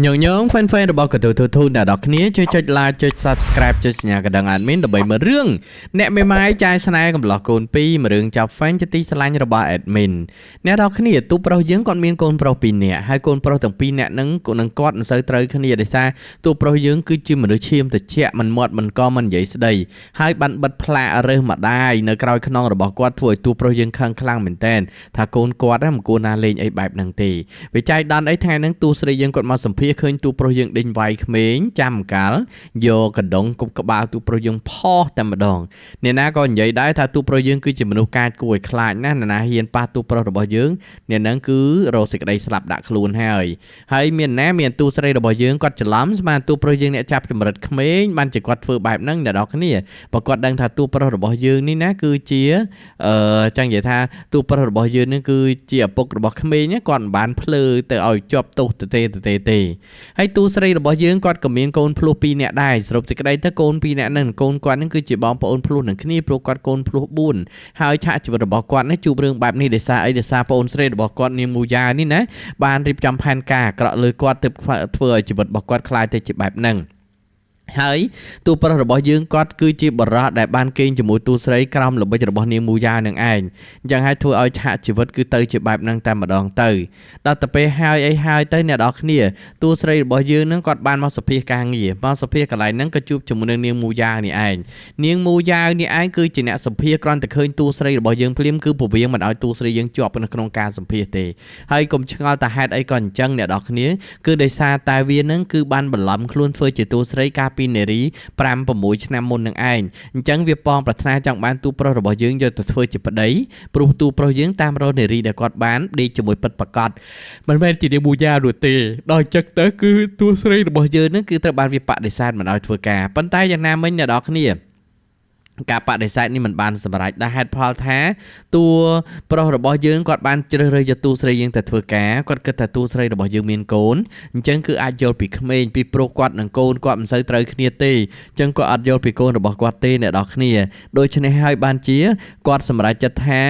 ញងញង fan fan របស់កទូទូទូអ្នកនរគ្នាជួយចុច like ចុច subscribe ចុចសញ្ញាកណ្ដឹង admin ដើម្បីមើលរឿងអ្នកមេម៉ាយចាយស្នេហ៍កំឡោះកូនពីរមួយរឿងចាប់ fan ជាទីស្រឡាញ់របស់ admin អ្នកនរគ្នាទូប្រុសយើងគាត់មានកូនប្រុសពីរនាក់ហើយកូនប្រុសទាំងពីរនាក់ហ្នឹងក៏នឹងគាត់មិនសូវត្រូវគ្នាដោយសារទូប្រុសយើងគឺជាមនុស្សឈាមត្រជាក់មិនមាត់មិនកមិននិយាយស្ដីហើយបានបិទផ្លាករើសម្ដាយនៅក្រោយខ្នងរបស់គាត់ធ្វើឲ្យទូប្រុសយើងខឹងខ្លាំងមែនទែនថាកូនគាត់ហ្នឹងមិនគួរណាលេងអីបែបហ្នឹងទេ វាចៃដន្យអីថ្ងៃហ្នឹងទូស្រីយើងគាត់មកសម្ភាសឃើញទូប្រុសយើងដេញវាយក្មេងចាំកាលយកកណ្ដុងគប់ក្បាលទូប្រុសយើងផោះតែម្ដងអ្នកណាក៏និយាយដែរថាទូប្រុសយើងគឺជាមនុស្សកាចគួរឲ្យខ្លាចណាស់អ្នកណាហ៊ានប៉ះទូប្រុសរបស់យើងអ្នកហ្នឹងគឺរកសេចក្តីស្លាប់ដាក់ខ្លួនហើយហើយមានណាមានទូស្រីរបស់យើងគាត់ច្រឡំស្មានទូប្រុសយើងអ្នកចាប់ចម្រិតក្មេងបានជាគាត់ធ្វើបែបហ្នឹងអ្នកនរគ្នាបើគាត់ដឹងថាទូប្រុសរបស់យើងនេះណាគឺជាអឺចង់និយាយថាទូប្រុសរបស់យើងនេះគឺជាឪពុករបស់ក្មេងណាគាត់មិនបានភ្លើទៅឲ្យជាប់ទោសទៅទេទៅទេទេហើយទូស្រីរបស់យើងគាត់ក៏មានកូនភ្លោះ2នាក់ដែរសរុបសេចក្តីទៅកូន2នាក់ហ្នឹងកូនគាត់ហ្នឹងគឺជាបងប្អូនភ្លោះនឹងគ្នាព្រោះគាត់កូនភ្លោះ4ហើយឆាកជីវិតរបស់គាត់នេះជួបរឿងបែបនេះដោយសារអីដោយសារប្អូនស្រីរបស់គាត់នាងមូយ៉ានេះណាបានរៀបចំផែនការអាក្រក់លើគាត់ទើបធ្វើឲ្យជីវិតរបស់គាត់ក្លាយទៅជាបែបហ្នឹងហើយតួប្រុសរបស់យើងគាត់គឺជាបរិះដែលបានគេងជាមួយតួស្រីក្រោមល្បិចរបស់នាងមូយ៉ានឹងឯងអញ្ចឹងហើយធ្វើឲ្យឆាកជីវិតគឺទៅជាបែបហ្នឹងតែម្ដងទៅដល់ទៅពេលហើយអីហើយទៅអ្នកនរគ្នាតួស្រីរបស់យើងហ្នឹងគាត់បានមកសភាការងារមកសភាកន្លែងហ្នឹងក៏ជួបជាមួយនឹងនាងមូយ៉ានេះឯងនាងមូយ៉ានេះឯងគឺជាអ្នកសភាគ្រាន់តែឃើញតួស្រីរបស់យើងភ្លាមគឺពវៀងមិនឲ្យតួស្រីយើងជាប់នៅក្នុងការសម្ភាសទេហើយកុំឆ្ងល់តែហេតុអីក៏អញ្ចឹងអ្នកនរគ្នាគឺដោយសារតែវានឹងគឺបានបន្លំខ្លួនធ្វើជាតួស្រីកាលពីនារី5 6ឆ្នាំមុននឹងឯងអញ្ចឹងវាប៉ងប្រាថ្នាចង់បានតួប្រុសរបស់យើងយកទៅធ្វើជាប្តីព្រោះតួប្រុសយើងតាមរកនារីដែលគាត់បានដេកជាមួយពិតប្រាកដមិនមែនជានាងមូយ៉ានោះទេដល់អញ្ចឹងទៅគឺតួស្រីរបស់យើងនឹងគឺត្រូវបានវាបដិសេធមិនឲ្យធ្វើការប៉ុន្តែយ៉ាងណាមិញអ្នកនរគ្នាការបដិសេធនេះមិនបានសម្រេចដែលហេតុផលថាតួប្រុសរបស់យើងគាត់បានជ្រើសរើសយកតួស្រីយើងទៅធ្វើការគាត់គិតថាតួស្រីរបស់យើងមានកូនអញ្ចឹងគឺអាចយល់ពីក្មេងពីព្រោះគាត់និងកូនគាត់មិនសូវត្រូវគ្នាទេអញ្ចឹងគាត់អត់យល់ពីកូនរបស់គាត់ទេអ្នកនរគ្នាដូច្នេះហើយបានជាគាត់សម្រេចចិត្តថា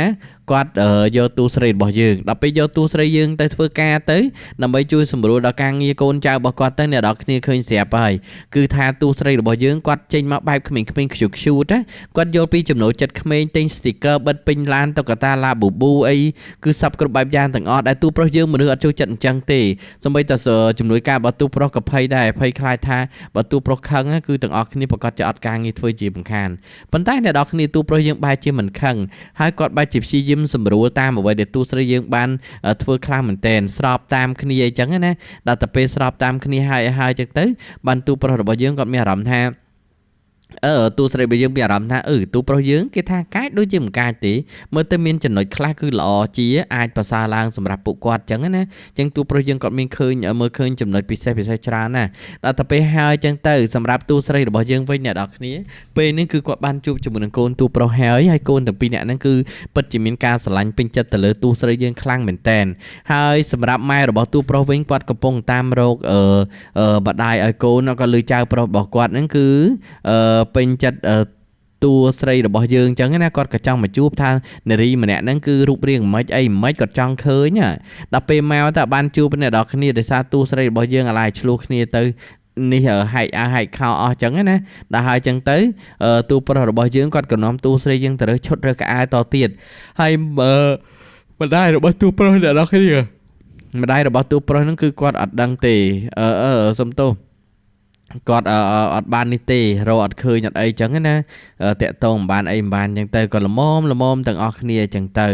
គាត់យកតួស្រីរបស់យើងដល់ពេលយកតួស្រីយើងទៅធ្វើការទៅដើម្បីជួយសម្រួលដល់ការងារកូនចៅរបស់គាត់ទៅអ្នកនរគ្នាឃើញស្រាប់ហើយគឺថាតួស្រីរបស់យើងគាត់ចេញមកបែបក្មេងៗខ្ជូតខ្ជូតណាគាត់យល់ពីចំណូលចិត្តក្មេងទិញ sticker បិទពេញឡានតុក្កតាឡាប៊ូប៊ូអីគឺសັບគ្រប់បែបយ៉ាងទាំងអស់ដែលតួប្រុសយើងមនុស្សអត់ចូលចិត្តអញ្ចឹងទេសូម្បីតែជំនួយការរបស់តួប្រុសក៏ភ័យដែរភ័យខ្លាចថាបើតួប្រុសខឹងគឺទាំងអស់គ្នាប្រកាសជាអត់ការងារធ្វើជាបង្ខានប៉ុន្តែអ្នកនរគ្នាតួប្រុសយើងបែរជាមិនខឹងហើយគាត់បែរជាព្យាយាមសម្រួលតាមអ្វីដែលតួស្រីយើងបានធ្វើខ្លាំងមែនទែនស្របតាមគ្នាអញ្ចឹងណាដល់តែពេលស្របតាមគ្នាហើយហើយអញ្ចឹងទៅបានតួប្រុសរបស់យើងគាត់មានអារម្មណ៍ថាអឺតួស្រីរបស់យើងមានអារម្មណ៍ថាអឺតួប្រុសយើងគេថាកាចដូចជាមិនកាចទេមើលទៅមានចំណុចខ្លះគឺល្អជាអាចប្រសើរឡើងសម្រាប់ពួកគាត់អញ្ចឹងណាអញ្ចឹងតួប្រុសយើងគាត់មានឃើញមើលឃើញចំណុចពិសេសពិសេសច្រើនណាស់ដល់ទៅពេលហើយអញ្ចឹងទៅសម្រាប់តួស្រីរបស់យើងវិញអ្នកនរគ្នាពេលនេះគឺគាត់បានជួបជាមួយនឹងកូនតួប្រុសហើយហើយកូនទាំងពីរនាក់ហ្នឹងគឺពិតជាមានការស្រឡាញ់ពេញចិត្តទៅលើតួស្រីយើងខ្លាំងមែនតែនហើយសម្រាប់ម៉ែរបស់តួប្រុសវិញគាត់កំពុងតាមរកអឺបដាយឲ្យកូនក៏លើចៅប្រុសរបស់គាត់ហ្នឹងគឺអឺពេញចិត្តតួស្រីរបស់យើងអញ្ចឹងណាគាត់ក៏ចង់មកជួបថានារីម្នាក់ហ្នឹងគឺរូបរាងមិនអីមិនគាត់ចង់ឃើញដល់ពេលមកតែបានជួបអ្នកនរគ្នាដោយសារតួស្រីរបស់យើងអាឡ័យឆ្លោះគ្នាទៅនេះហែកអាហែកខោអស់ចឹងណាដល់ហើយចឹងទៅតួប្រុសរបស់យើងគាត់ក៏នាំតួស្រីយើងទៅរើសឈុតរើសកៅអៅតទៀតហើយម្ដាយរបស់តួប្រុសអ្នកនរគ្នាម្ដាយរបស់តួប្រុសហ្នឹងគឺគាត់អត់ដឹងទេអឺអឺសុំទោសគាត់អត់បាននេះទេរកអត់ឃើញអត់អីចឹងណាតាក់តងមិនបានអីមិនបានចឹងទៅក៏ល្មមល្មមទាំងអស់គ្នាចឹងទៅ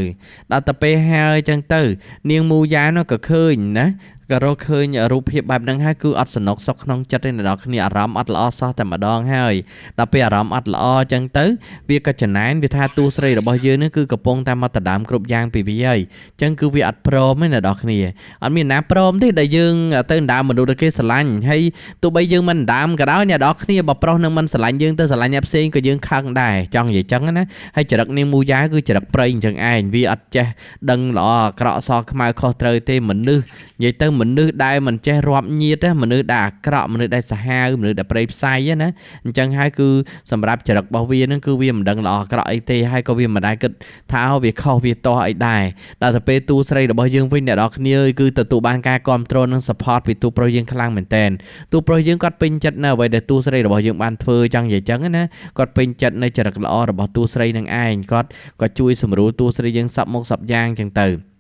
ដល់ទៅពេលហើយចឹងទៅនាងមូយ៉ានោះក៏ឃើញណាក៏រកឃើញរូបភាពបែបហ្នឹងហើយគឺអត់សំណុកសុខក្នុងចិត្តទេអ្នកនរគ្នាអារម្មណ៍អត់ល្អសោះតែម្ដងហើយដល់ពេលអារម្មណ៍អត់ល្អចឹងទៅវាក៏ចំណែនវាថាតួស្រីរបស់យើងនេះគឺកំពុងតែមកដណ្ដើមគ្រប់យ៉ាងពីវាហើយចឹងគឺវាអត់ព្រមទេអ្នកនរគ្នាអត់មានណាព្រមទេដែលយើងទៅដណ្ដើមមនុស្សដែលគេស្រឡាញ់ហើយទោះបីយើងមិនដណ្ដើមក៏ដោយអ្នកនរគ្នាបើប្រុសនឹងមិនស្រឡាញ់យើងទៅស្រឡាញ់អ្នកផ្សេងក៏យើងខឹងដែរចង់និយាយចឹងណាហើយចរិតនាងមូយ៉ាគឺចរិតព្រៃអញ្ចឹងឯងវាអត់ចេះដឹងល្អអាក្រក់សខ្មៅខុសត្រូវទេមនុស្សនិយាយទៅ មនុស្សដែលមិនចេះរាប់ញាតិមនុស្សដែលអាក្រក់មនុស្សដែលសាហាវមនុស្សដែលព្រៃផ្សៃណាអញ្ចឹងហើយគឺសម្រាប់ចរិតរបស់វានឹងគឺវាមិនដឹងល្អអាក្រក់អីទេហើយក៏វាមិនដែលគិតថាវាខុសវាទាស់អីដែរដល់ទៅពេលតួស្រីរបស់យើងវិញអ្នកនរគ្នាគឺទទួលបានការគ្រប់គ្រងនិង support ពីតួប្រុសយើងខ្លាំងមែនតើតួប្រុសយើងគាត់ពេញចិត្តនៅអ្វីដែលតួស្រីរបស់យើងបានធ្វើចង់និយាយចឹងណាគាត់ពេញចិត្តនៅចរិតល្អរបស់តួស្រីនឹងឯងគាត់ក៏ជួយសម្រួលតួស្រីយើងសពមុខសពយ៉ាងចឹងទៅ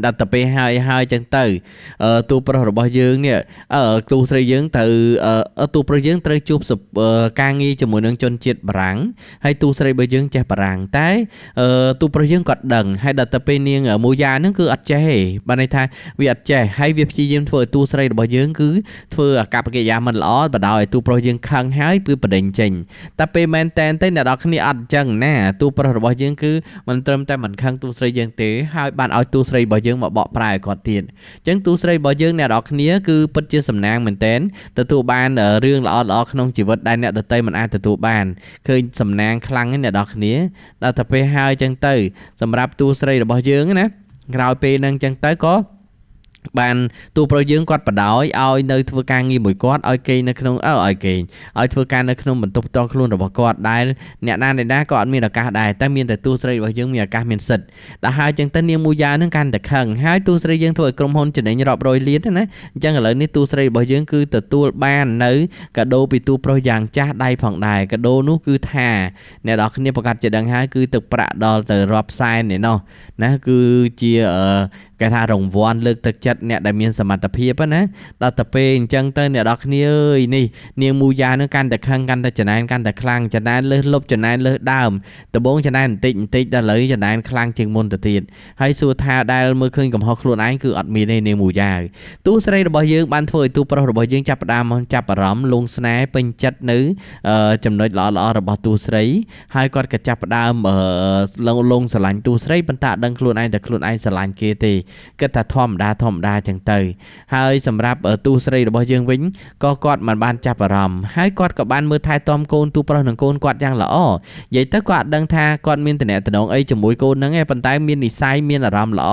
ដល់ទៅពេលហើយហើយចឹងទៅតួប្រុសរបស់យើងនេះតួស្រីយើងត្រូវតួប្រុសយើងត្រូវជួបការងារជាមួយនឹងជនជាតិបារាំងហើយតួស្រីរបស់យើងចេះបារាំងតែតួប្រុសយើងគាត់ដឹងហើយដល់ទៅពេលនាងមូយ៉ាហ្នឹងគឺអត់ចេះទេបានន័យថាវាអត់ចេះហើយវាព្យាយាមធ្វើឲ្យតួស្រីរបស់យើងគឺធ្វើអាកប្បកិរិយាមិនល្អបដ ாய் ឲ្យតួប្រុសយើងខឹងហើយគឺបដិញចេញតែពេលមែនតែនទៅអ្នកនរគ្នាអត់ចឹងណាតួប្រុសរបស់យើងគឺមិនត្រឹមតែមិនខឹងតួស្រីយើងទេហើយបានឲ្យតួស្រីរបស់យើងមកបកប្រែឲ្យគាត់ទៀតអញ្ចឹងតួស្រីរបស់យើងអ្នកនរគ្នាគឺពិតជាសំណាងមែនទែនទទួលបានរឿងល្អៗក្នុងជីវិតដែលអ្នកដទៃមិនអាចទទួលបានឃើញសំណាងខ្លាំងណាស់អ្នកនរគ្នាដល់ទៅពេលហើយអញ្ចឹងទៅសម្រាប់តួស្រីរបស់យើងណាក្រោយពេលហ្នឹងអញ្ចឹងទៅក៏បានតួប្រុសយើងគាត់បដ ாய் ឲ្យនៅធ្វើការងារមួយគាត់ឲ្យគេនៅក្នុងឲ្យគេឲ្យធ្វើការនៅក្នុងបន្ទប់ផ្ទាល់ខ្លួនរបស់គាត់ដែលអ្នកណាអ្នកណាក៏អត់មានឱកាសដែរតែមានតែតួស្រីរបស់យើងមានឱកាសមានសិទ្ធិដល់ហើយចឹងទៅនាងមូយ៉ានឹងកាន់តែខឹងហើយតួស្រីយើងធ្វើឲ្យក្រុមហ៊ុនចំណេញរាប់រយលានណាអញ្ចឹងឥឡូវនេះតួស្រីរបស់យើងគឺទទួលបាននៅកាដូពីតួប្រុសយ៉ាងចាស់ដៃផងដែរកាដូនោះគឺថាអ្នកនរគ្នាប្រកាសជាដឹងហើយគឺទឹកប្រាក់ដល់ទៅរាប់សែនឯណោះណាគឺជាគេថារង្វាន់លើកទឹកចិត្តអ្នកដែលមានសមត្ថភាពណាដល់ទៅពេលអញ្ចឹងទៅអ្នកនរគ្នាអើយនេះនាងមូយ៉ានឹងកាន់តែខឹងកាន់តែចំណែនកាន់តែខ្លាំងចំណែនលើសលប់ចំណែនលើសដើមដំបងចំណែនបន្តិចបន្តិចដល់ឥឡូវចំណែនខ្លាំងជាងមុនទៅទៀតហើយសួរថាដែលមើលឃើញកំហុសខ្លួនឯងគឺអត់មានទេនាងមូយ៉ាតួស្រីរបស់យើងបានធ្វើឲ្យតួប្រុសរបស់យើងចាប់ផ្ដើមចាប់អារម្មណ៍លងស្នេហ៍ពេញចិត្តនៅចំណុចល្អៗរបស់តួស្រីហើយគាត់ក៏ចាប់ផ្ដើមលងស្រឡាញ់តួស្រីប៉ុន្តែអត់ដឹងខ្លួនឯងតែខ្លួនឯងស្រឡាញ់គេទេគិតថាធម្មតាធម្មតាចឹងទៅហើយសម្រាប់តួស្រីរបស់យើងវិញក៏គាត់មិនបានចាប់អារម្មណ៍ហើយគាត់ក៏បានមើលថែទាំកូនតួប្រុសនិងកូនគាត់យ៉ាងល្អនិយាយទៅគាត់អត់ដឹងថាគាត់មានតំណែងអីជាមួយកូនហ្នឹងឯងប៉ុន្តែមាននិស័យមានអារម្មណ៍ល្អ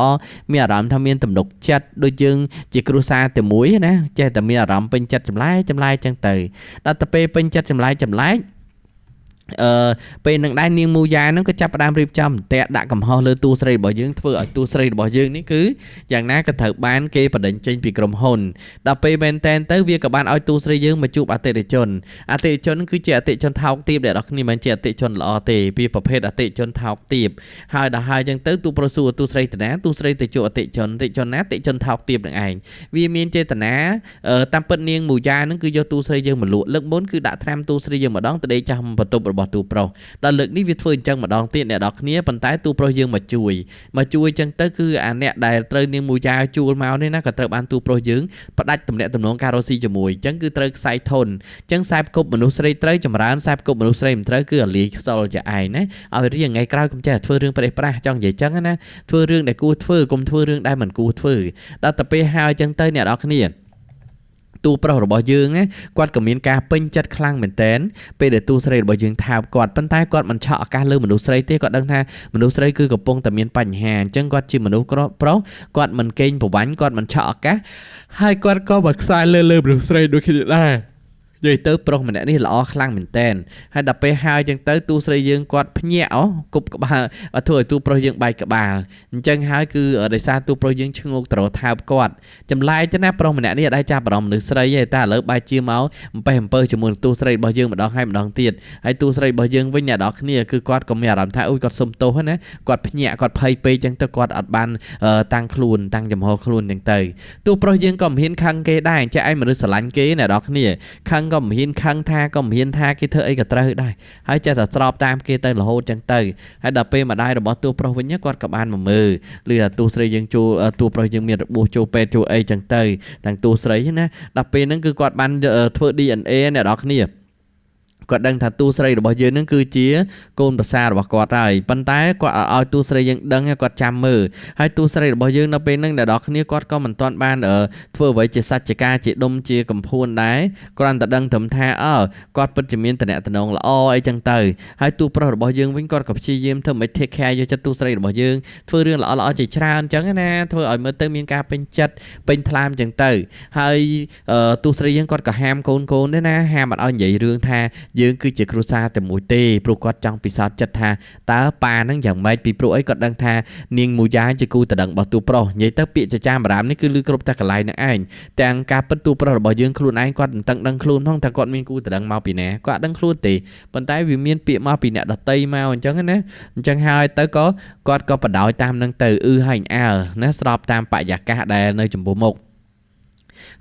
មានអារម្មណ៍ថាមានទំនុកចិត្តដូចយើងជាគ្រួសារតែមួយណាចេះតែមានអារម្មណ៍ពេញចិត្តចម្លែកចម្លែកចឹងទៅដល់ទៅពេលពេញចិត្តចម្លែកចម្លែកពេលនឹងដែរនាងមូយ៉ានឹងក៏ចាប់ផ្ដើមរៀបចំអន្ទាក់ដាក់កំហុសលើតួស្រីរបស់យើងធ្វើឲ្យតួស្រីរបស់យើងនេះគឺយ៉ាងណាក៏ត្រូវបានគេបដិញចេញពីក្រុមហ៊ុនដល់ពេលមែនតែនទៅវាក៏បានឲ្យតួស្រីយើងមកជួបអតិថិជនអតិថិជនគឺជាអតិថិជនថោកទាបអ្នកនរគ្នាមិនជាអតិថិជនល្អទេពីប្រភេទអតិថិជនថោកទាបហើយដល់ហើយចឹងទៅតួប្រុសសួរតួស្រីតាណាតួស្រីទៅជួបអតិថិជនអតិថិជនណាអតិថិជនថោកទាបនឹងឯងវាមានចេតនាតាមពិតនាងមូយ៉ានឹងគឺយកតួស្រីយើងមកលក់លើកមុនគឺដាក់ថ្នាំតួស្រីយើងម្ដងទៅដេកចាស់បន្ទប់របស់តួប្រុសដល់លើកនេះវាធ្វើអញ្ចឹងម្ដងទៀតអ្នកនរគ្នាប៉ុន្តែតួប្រុសយើងមកជួយអញ្ចឹងទៅគឺអាអ្នកដែលត្រូវនាងមូយ៉ាជួលមកនេះណាក៏ត្រូវបានតួប្រុសយើងផ្ដាច់ទំនាក់ទំនងការរកស៊ីជាមួយអញ្ចឹងគឺត្រូវខ្សែធនអញ្ចឹងខ្សែគប់មនុស្សស្រីត្រូវចម្រើនខ្សែគប់មនុស្សស្រីមិនត្រូវគឺអាលាយខ្សលជាឯងណាឲ្យរៀងថ្ងៃក្រោយកុំចេះធ្វើរឿងប្រេះប្រាស់ចង់និយាយអញ្ចឹងណាធ្វើរឿងដែលគួរធ្វើកុំធ្វើរឿងដែលមិនគួរធ្វើដល់ទៅពេលហើយអញ្ចឹងទៅអ្នកនរគ្នាតួប្រុសរបស់យើងណាគាត់ក៏មានការពេញចិត្តខ្លាំងមែនទែនពេលដែលតួស្រីរបស់យើងថើបគាត់ប៉ុន្តែគាត់មិនឆក់ឱកាសលើមនុស្សស្រីទេគាត់ដឹងថាមនុស្សស្រីគឺកំពុងតែមានបញ្ហាអញ្ចឹងគាត់ជាមនុស្សប្រុសគាត់មិនកេងប្រវ័ញ្ចគាត់មិនឆក់ឱកាសហើយគាត់ក៏មិនខ្សែលើមនុស្សស្រីដូចគ្នាដែរនិយាយទៅប្រុសម្នាក់នេះល្អខ្លាំងមែនទែនហើយដល់ពេលហើយចឹងទៅតួស្រីយើងគាត់ភ្ញាក់គប់ក្បាលធ្វើឲ្យតួប្រុសយើងបែកក្បាលអញ្ចឹងហើយគឺដោយសារតួប្រុសយើងឈ្ងោកត្រថើបគាត់ចម្លែកទៅណាប្រុសម្នាក់នេះអត់ដែរចាប់អារម្មណ៍មនុស្សស្រីទេតែឥឡូវបែរជាមកអំពេះអំពើជាមួយនឹងតួស្រីរបស់យើងម្ដងហើយម្ដងទៀតហើយតួស្រីរបស់យើងវិញអ្នកនរគ្នាគឺគាត់ក៏មានអារម្មណ៍ថាអូយគាត់សុំទោសណាគាត់ភ្ញាក់គាត់ភ័យពេកចឹងទៅគាត់អត់បានតាំងខ្លួនតាំងចំហខ្លួនចឹងទៅតួប្រុសយើងក៏មិនហ៊ានខឹងគេដែរចេះឯងមនុស្សស្រឡាញ់គេអ្នកនរគ្នាខឹងក៏មិនហ៊ានខឹងថាក៏មិនហ៊ានថាគេធ្វើអីក៏ត្រូវដែរហើយចេះតែស្របតាមគេទៅរហូតចឹងទៅហើយដល់ពេលម្ដាយរបស់តួប្រុសវិញគាត់ក៏បានមកមើលឬថាតួស្រីយើងចូលតួប្រុសយើងមានរបួសចូលពេទ្យចូលអីចឹងទៅទាំងតួស្រីណាដល់ពេលហ្នឹងគឺគាត់បានធ្វើ DNA អ្នកនរគ្នា គាត់ដឹងថាតួស្រីរបស់យើងនឹងគឺជាកូនប្រសាររបស់គាត់ហើយប៉ុន្តែគាត់អត់ឲ្យតួស្រីយើងដឹងគាត់ចាំមើលហើយតួស្រីរបស់យើងនៅពេលហ្នឹងអ្នកនរគ្នាគាត់ក៏មិនទាន់បានធ្វើអ្វីជាសច្ចការជាដុំជាកំភួនដែរគ្រាន់តែដឹងត្រឹមថាអើគាត់ពិតជាមានតំណែងល្អអីចឹងទៅហើយតួប្រុសរបស់យើងវិញគាត់ក៏ព្យាយាមធ្វើមិន take care យកចិត្តតួស្រីរបស់យើងធ្វើរឿងល្អៗជាច្រើនចឹងណាធ្វើឲ្យមើលទៅមានការពេញចិត្តពេញថ្លើមចឹងទៅហើយតួស្រីយើងគាត់ក៏ហាមកូនកូនដែរណាហាមអត់ឲ្យនិយាយរឿងថាយើងគឺជាគ្រួសារតែមួយទេព្រោះគាត់ចង់ពិសោធន៍ចិត្តថាតើប៉ានឹងយ៉ាងម៉េចពីព្រោះអីគាត់ដឹងថានាងមូយ៉ាជាគូតដឹងរបស់តួប្រុសនិយាយទៅពាក្យចចាមអារាមនេះគឺលឺគ្រប់តែកន្លែងនឹងឯងទាំងការពិតតួប្រុសរបស់យើងខ្លួនឯងគាត់មិនដឹងដឹងខ្លួនផងថាគាត់មានគូតដឹងមកពីណាគាត់អត់ដឹងខ្លួនទេប៉ុន្តែវាមានពាក្យមកពីអ្នកដតីមកអញ្ចឹងណាអញ្ចឹងហើយទៅក៏គាត់ក៏បដោយតាមនឹងទៅអឺហើយអើណាស្របតាមបរិយាកាសដែលនៅចំពោះមុខ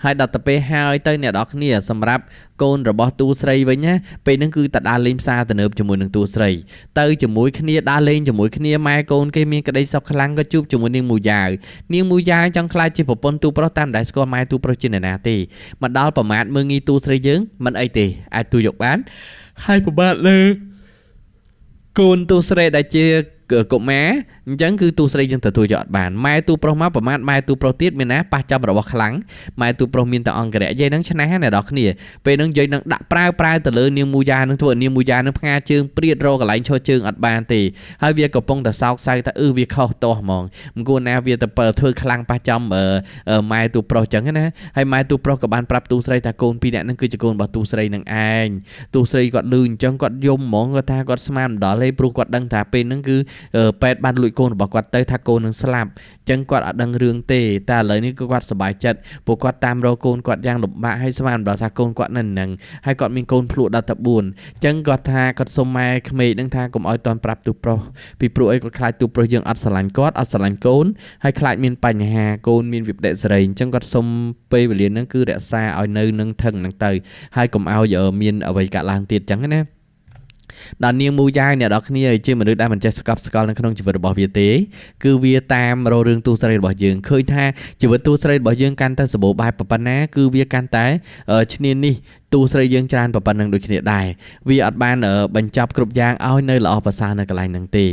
ហើយដល់ទៅពេលហើយទៅអ្នកនរគ្នាសម្រាប់កូនរបស់តួស្រីវិញណាពេលហ្នឹងគឺតដើរលេងផ្សារទំនើបជាមួយនឹងតួស្រីទៅជាមួយគ្នាដើរលេងជាមួយគ្នាម៉ែកូនគេមានក្តីសុខខ្លាំងក៏ជួបជាមួយនាងមូយ៉ាវនាងមូយ៉ាវចង់ខ្លាចជាប្រពន្ធតួប្រុសតាមដែលស្គាល់ម៉ែតួប្រុសជាអ្នកណាទេមកដល់ប្រមាថមើងងាយតួស្រីយើងមិនអីទេអាចទូយកបានហើយប្រមាថលើកូនតួស្រីដែលជាកុមារអញ្ចឹងគឺតួស្រីយើងទទួលយកអត់បានម៉ែតួប្រុសមកប្រមាថម៉ែតួប្រុសទៀតមានណាប៉ះចំរបស់ខ្លាំងម៉ែតួប្រុសមានតែអង្គរៈយាយនឹងឆ្នះណាអ្នកនរគ្នាពេលហ្នឹងយាយនឹងដាក់ប្រើប្រើទៅលើនាងមូយ៉ានឹងធ្វើឲ្យនាងមូយ៉ានឹងផ្ងាជើងព្រាតរកកន្លែងឈរជើងអត់បានទេហើយវាកំពុងតែសោកសៅថាអឺវាខុសទាស់ហ្មងមិនគួរណាវាទៅធ្វើខ្លាំងប៉ះចំម៉ែតួប្រុសអញ្ចឹងណាហើយម៉ែតួប្រុសក៏បានប្រាប់តួស្រីថាកូនពីរនាក់ហ្នឹងគឺជាកូនរបស់តួស្រីនឹងឯងតួស្រីគាត់លឺអញ្ចឹងគាត់យំហ្មងគាត់ថាគាត់ស្មានមិនដល់ទេព្រោះគាត់ដឹងថាពេលហ្នឹងគឺពេទ្យបានលួចកូនរបស់គាត់ទៅថាកូននឹងស្លាប់អញ្ចឹងគាត់អត់ដឹងរឿងទេតែឥឡូវនេះគឺគាត់សប្បាយចិត្តព្រោះគាត់តាមរកកូនគាត់យ៉ាងលំបាកហើយស្មានដល់ថាកូនគាត់នៅនឹងហើយគាត់មានកូនភ្លក់ដល់តែ4អញ្ចឹងគាត់ថាគាត់សុំម៉ែក្មេកនឹងថាកុំឲ្យតន់ប្រាប់ទូប្រុសពីព្រោះអីគាត់ខ្លាចទូប្រុសយើងអត់ស្រឡាញ់គាត់អត់ស្រឡាញ់កូនហើយខ្លាចមានបញ្ហាកូនមានវិបត្តិសេរីអញ្ចឹងគាត់សុំពេលវេលាហ្នឹងគឺរក្សាឲ្យនៅនឹងថឹងហ្នឹងទៅហើយកុំឲ្យមានអ្វីកើតឡើងទៀតអញ្ចឹងណាដល់នាងមូយ៉ាវអ្នកនរគ្នាជាមនុស្សដែលមិនចេះស្កប់ស្កល់នៅក្នុងជីវិតរបស់វាទេគឺវាតាមរករឿងទូស្រីរបស់យើងឃើញថាជីវិតទូស្រីរបស់យើងកាន់តែសម្បូរបែបប៉ុណ្ណាគឺវាកាន់តែឈ្នានីសទូស្រីយើងច្រើនប៉ុណ្ណឹងដូចគ្នាដែរវាអត់បានបញ្ចប់គ្រប់យ៉ាងឲ្យនៅល្អប្រសើរនៅកន្លែងហ្នឹងទេ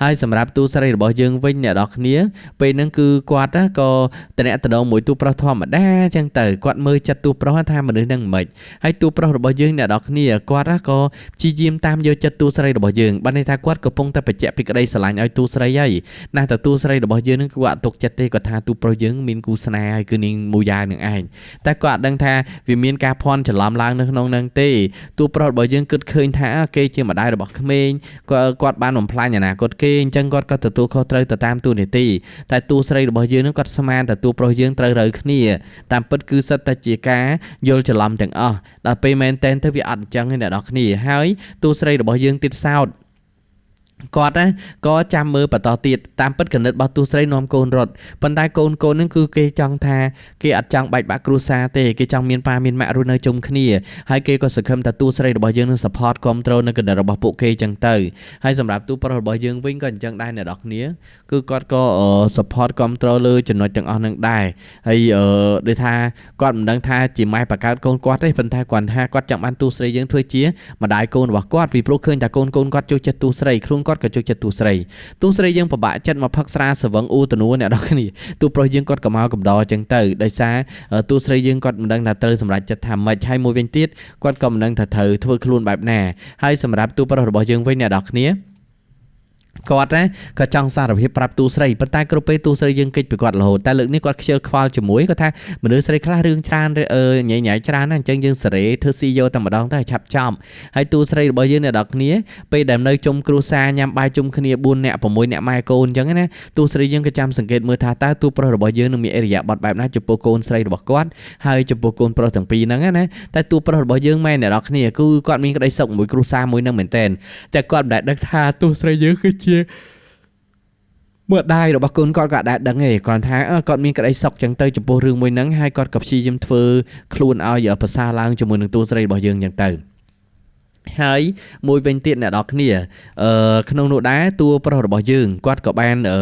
ហើយសម្រាប់ទូស្រីរបស់យើងវិញអ្នកនរគ្នាពេលហ្នឹងគឺគាត់ក៏តំណងមួយទូប្រុសធម្មតាចឹងទៅគាត់មើលចិត្តទូប្រុសថាមនុស្សហ្នឹងមិនហើយទូប្រុសរបស់យើងអ្នកនរគ្នាគាត់ក៏ព្យាយាមតាមយកចិត្តទូស្រីរបស់យើងបានន័យថាគាត់កំពុងតែបញ្ជាក់ពីក្តីស្រឡាញ់ឲ្យទូស្រីហើយណាស់តែទូស្រីរបស់យើងនឹងគឺគាត់អត់ទុកចិត្តទេគាត់ថាទូប្រុសយើងមានគូស្នេហ៍ហើយគឺនាងមូយ៉ានឹងឯងតែគាត់អត់ដឹងថាវាមានការភ័ន្តច្រឡំឡើងនៅក្នុងនឹងទេទូប្រុសរបស់យើងគិតឃើញថាគេជាម្ដាយរបស់ក្មេងគាត់បានបំផ្លាញអនាគតគេអញ្ចឹងគាត់ក៏ទទួលខុសត្រូវទៅតាមទូនីតិតែទូស្រីរបស់យើងនឹងគាត់ស្មានតែទូប្រុសយើងត្រូវរើគ្នាតាមពិតគឺសិតតែជាការយល់ច្រឡំទាំងអស់ដល់ពេលមែនតែនទៅវាអត់អញ្ចឹងទេអ្នកនរគ្នាហើយទូស្រីរបស់យើងទៀតសោតគាត់ណាក៏ចាំមើលបន្តទៀតតាមពិតកណិតរបស់ទូស្រីនាំកូនរត់ប៉ុន្តែកូនកូននឹងគឺគេចង់ថាគេអត់ចង់បែកបាក់គ្រួសារទេគេចង់មានប៉ាមានម៉ាក់រស់នៅជុំគ្នាហើយគេក៏សង្ឃឹមថាទូស្រីរបស់យើងនឹង support គ្រប់គ្រងនៅកណិតរបស់ពួកគេចឹងទៅហើយសម្រាប់ទូប្រុសរបស់យើងវិញក៏អញ្ចឹងដែរអ្នកនរគ្នាគឺគាត់ក៏ support គ្រប់គ្រងលើចំណុចទាំងអស់នឹងដែរហើយដូចថាគាត់មិនដឹងថាជាម៉ែបង្កើតកូនគាត់ទេប៉ុន្តែគាត់ថាគាត់ចង់បានទូស្រីយើងធ្វើជាម្ដាយកូនរបស់គាត់ពីព្រោះឃើញថាកូនកូនគាត់ចូលចិត្តទូស្រីខ្លួនគាត់ក៏ចូលចិត្តទូស្រីទូស្រីយើងពិបាកចិត្តមកផឹកស្រាសវឹងអ៊ូតនួអ្នកនរគ្នាទូប្រុសយើងគាត់ក៏មកកំដរចឹងទៅដោយសារទូស្រីយើងគាត់មិនដឹងថាត្រូវសម្រេចចិត្តថាម៉េចហើយមួយវិញទៀតគាត់ក៏មិនដឹងថាត្រូវធ្វើខ្លួនបែបណាហើយសម្រាប់ទូប្រុសរបស់យើងវិញអ្នកនរគ្នាគាត់ណាក៏ចង់សារភាពប្រាប់ទូស្រីប៉ុន្តែគ្រប់ពេលទូស្រីយើងគេចពីគាត់រហូតតែលើកនេះគាត់ខ្ជិលខ្វល់ជាមួយគាត់ថាមនុស្សស្រីខ្លះរឿងច្រើនញ៉ៃញ៉ៃច្រើនណាស់អញ្ចឹងយើងសេរីធ្វើស៊ីយកតែម្ដងទៅឆាប់ចំហើយទូស្រីរបស់យើងអ្នកនរគ្នាពេលដែលនៅជុំគ្រួសារញ៉ាំបាយជុំគ្នា4នាក់6នាក់ម៉ែកូនអញ្ចឹងណាទូស្រីយើងក៏ចាំសង្កេតមើលថាតើទូប្រុសរបស់យើងនឹងមានអរិយាប័ត្របែបណាចំពោះកូនស្រីរបស់គាត់ហើយចំពោះកូនប្រុសទាំងពីរហ្នឹងណាតែទូប្រុសរបស់យើងម៉ែអ្នកនរគ្នាគឺគាត់មានក្តីសុខមួយគ្រួសារមួយហ្នឹងមែនតើតែគាត់មិនដែលដឹងថាទូស្រីយើងគឺជាមើលដៃរបស់កូនគាត់ក៏អត់ដឹងទេគ្រាន់ថាគាត់មានក្តីសុខចឹងទៅចំពោះរឿងមួយហ្នឹងហើយគាត់ក៏ព្យាយាមធ្វើខ្លួនឲ្យប្រសើរឡើងជាមួយនឹងតួស្រីរបស់យើងចឹងទៅ ហើយមួយវិញទៀតអ្នកនរគ្នាអឺក្នុងនោះដែរតួប្រុសរបស់យើងគាត់ក៏បានអឺ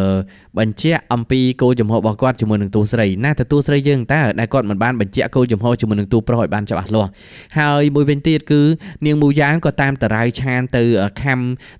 បញ្ជាក់អំពីគោលជំហររបស់គាត់ជាមួយនឹងតួស្រីណាតែតួស្រីយើងតើដែលគាត់មិនបានបញ្ជាក់គោលជំហរជាមួយនឹងតួប្រុសឲ្យបានច្បាស់លាស់ហើយមួយវិញទៀតគឺនាងមូយ៉ាងក៏តាមតរៅឆានទៅខំ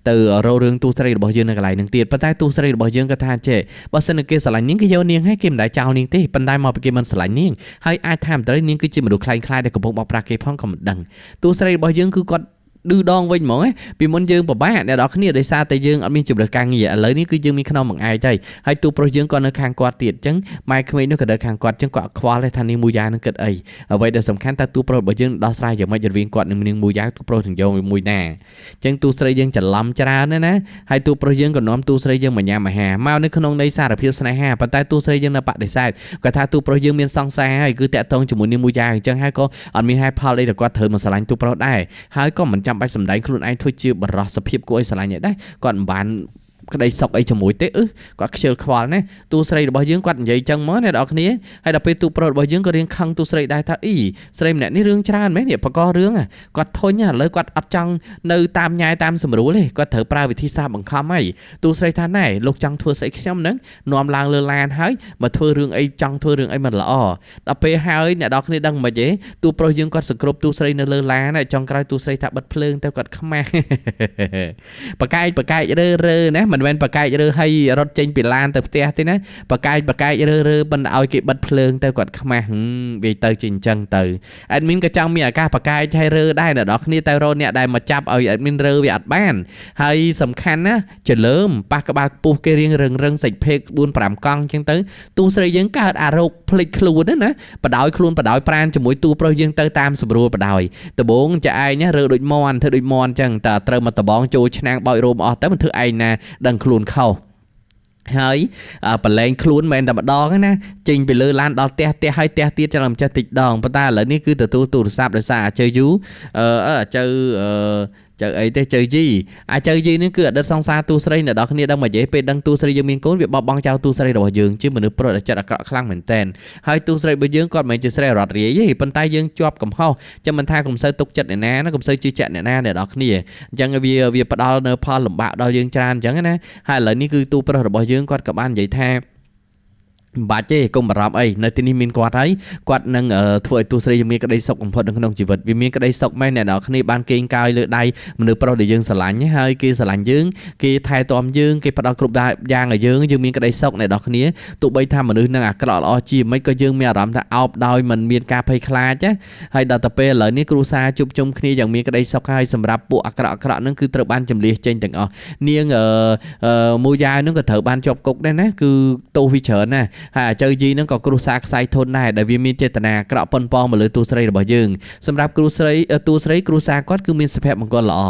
ទៅរករឿងតួស្រីរបស់យើងនៅកន្លែងនឹងទៀតប៉ុន្តែតួស្រីរបស់យើងក៏ថាចេះបើសិនជាគេស្រឡាញ់នាងគេយកនាងហើយគេមិនដែលចោលនាងទេប៉ុន្តែមកពីគេមិនស្រឡាញ់នាងហើយអាចថាមិនត្រូវនាងគឺជាមនុស្សខ្លែងខ្លាយដែលកំពុងបោកប្រាស់គេផងក៏មិនដឹងតួស្រីរបស់យើងគឺគាត់ឌឺដងវិញហ្មងពីមុនយើងពិបាកអ្នកនរគ្នាដោយសារតែយើងអត់មានជម្រើសការងារឥឡូវនេះគឺយើងមានខ្នងបង្អែកហើយហើយទូប្រុសយើងក៏នៅខាងគាត់ទៀតអញ្ចឹងម៉ែក្មេងនោះក៏នៅខាងគាត់អញ្ចឹងគាត់ខ្វល់ទេថានាងមូយ៉ានឹងគិតអីអ្វីដែលសំខាន់តើទូប្រុសរបស់យើងដោះស្រាយយ៉ាងម៉េចរវាងគាត់និងនាងមូយ៉ាទូប្រុសទាំងយកមួយណាអញ្ចឹងទូស្រីយើងច្រឡំច្រើនណាស់ណាហើយទូប្រុសយើងក៏នាំទូស្រីយើងមកញ៉ាំអាហារមកនៅក្នុងន័យសារភាពស្នេហាប៉ុន្តែទូស្រីយើងនៅបដិសេធគាត់ថាទូប្រុសយើងមានសង្សារហើយគឺតាក់ទងជាមួយនាងមូយ៉ាអញ្ចឹងហើយក៏អត់មានហេតុផលអីដែលគាត់ត្រូវមកស្រឡាញ់ទូប្រុសដែរហើយក៏មិនចាំបាច់សម្ដែងខ្លួនឯងធ្វើជាបរោះសភាពគួរឲ្យស្រឡាញ់ឯដែរគាត់មិនបានក្តីសុកអីជាមួយទេអឺគាត់ខ្ជិលខ្វល់ណាតួស្រីរបស់យើងគាត់និយាយចឹងមកអ្នកនរគ្នាហើយដល់ពេលតួប្រុសរបស់យើងក៏រៀងខឹងតួស្រីដែរថាអីស្រីម្នាក់នេះរឿងច្រើនមែននេះបករឿងគាត់ធុញឥឡូវគាត់អត់ចង់នៅតាមញ៉ែតាមស្រួលទេគាត់ត្រូវប្រើវិធីសាស្ត្របង្ខំហើយតួស្រីថាណែលោកចង់ធ្វើស្អីខ្ញុំហ្នឹងនាំឡើងលើឡានហើយមកធ្វើរឿងអីចង់ធ្វើរឿងអីមិនល្អដល់ពេលហើយអ្នកនរគ្នាដឹងមិនទេតួប្រុសយើងគាត់សង្គ្រប់តួស្រីនៅលើឡានចង់ក្រោយតួស្រីថាបិទភ្លើងទៅគាត់ខ្មាស់បកែកបកែករើរើណាមិនមែនបកែករើឲ្យរត់ចេញពីឡានទៅផ្ទះទេណាបកែកបកែករើរើមិនឲ្យគេបិទភ្លើងទៅគាត់ខ្មាស់វាទៅជាអញ្ចឹងទៅ admin ក៏ចង់មានឱកាសបកែកឲ្យរើដែរអ្នកនរគ្នាតែរកអ្នកដែលមកចាប់ឲ្យ admin រើវាអត់បានហើយសំខាន់ណាចលើមប៉ះក្បាលពុះគេរៀងរឹងរឹងសាច់ភេក4 5កង់អញ្ចឹងទៅតួស្រីយើងកើតអារោគភ្លេចខ្លួនណាបដោយខ្លួនបដោយប្រានជាមួយតួប្រុសយើងទៅតាមស្រួលបដោយដបងចាឯងរើដូចមន់ធ្វើដូចមន់អញ្ចឹងតើត្រូវមកដបងចូលឆ្នាំងបោចរោមអស់ទៅមិនធ្វើឯងណាដឹងខ្លួនខុសហើយប្រឡែងខ្លួនមិនតែម្ដងណាចេញពីលើឡានដល់ផ្ទះផ្ទះហើយផ្ទះទៀតចាំមិនចេះតិចដងប៉ុន្តែឥឡូវនេះគឺទទួលទូរស័ព្ទដោយសារអាចើយូអឺអាចើអឺចៅអីទេចៅយីអាចៅយីនេះគឺអតីតសង្សារទូស្រីអ្នកនរគ្នាដឹងមកនិយាយពេលដឹងទូស្រីយើងមានកូនវាបោះបង់ចោលទូស្រីរបស់យើងជាមនុស្សប្រុសដែលចិត្តអាក្រក់ខ្លាំងមែនតែនហើយទូស្រីរបស់យើងគាត់មិនមែនជាស្រីរត់រាយទេប៉ុន្តែយើងជាប់កំហុសចាំមិនថាកុំសូវទុកចិត្តអ្នកណាណាកុំសូវជឿជាក់អ្នកណាអ្នកនរគ្នាអញ្ចឹងវាវាផ្ដល់នៅផលលំបាកដល់យើងច្រើនអញ្ចឹងណាហើយឥឡូវនេះគឺទូប្រុសរបស់យើងគាត់ក៏បាននិយាយថាមិនបាច់ទេកុំបារម្ភអីនៅទីនេះមានគាត់ហើយគាត់នឹងធ្វើឲ្យទូស្រីយើងមានក្តីសុខបំផុតនៅក្នុងជីវិតវាមានក្តីសុខមែនអ្នកនរគ្នាបានគេងកាយលើដៃមនុស្សប្រុសដែលយើងស្រឡាញ់ហើយគេស្រឡាញ់យើងគេថែទាំយើងគេផ្ដល់គ្រប់យ៉ាងឲ្យយើងយើងមានក្តីសុខអ្នកនរគ្នាទោះបីថាមនុស្សនឹងអាក្រក់ល្អជាមិនក៏យើងមានអារម្មណ៍ថាអោបដោយមិនមានការភ័យខ្លាចណាហើយដល់ទៅពេលឥឡូវនេះគ្រួសារជួបជុំគ្នាយ៉ាងមានក្តីសុខហើយសម្រាប់ពួកអាក្រក់អាក្រក់នឹងគឺត្រូវបានចម្លៀសចេញទាំងអស់នាងមូយ៉ានឹងក៏ត្រូវបានជាប់គុកដែរណាគឺទោសវាច្រើនណាហើយអាចៅយីនឹងក៏គ្រួសារខ្សែធនដែរដែលវាមានចេតនាអាក្រក់ប៉ុនប៉ងមកលើតួស្រីរបស់យើងសម្រាប់គ្រូស្រីតួស្រីគ្រួសារគាត់គឺមានសុភមង្គលល្អ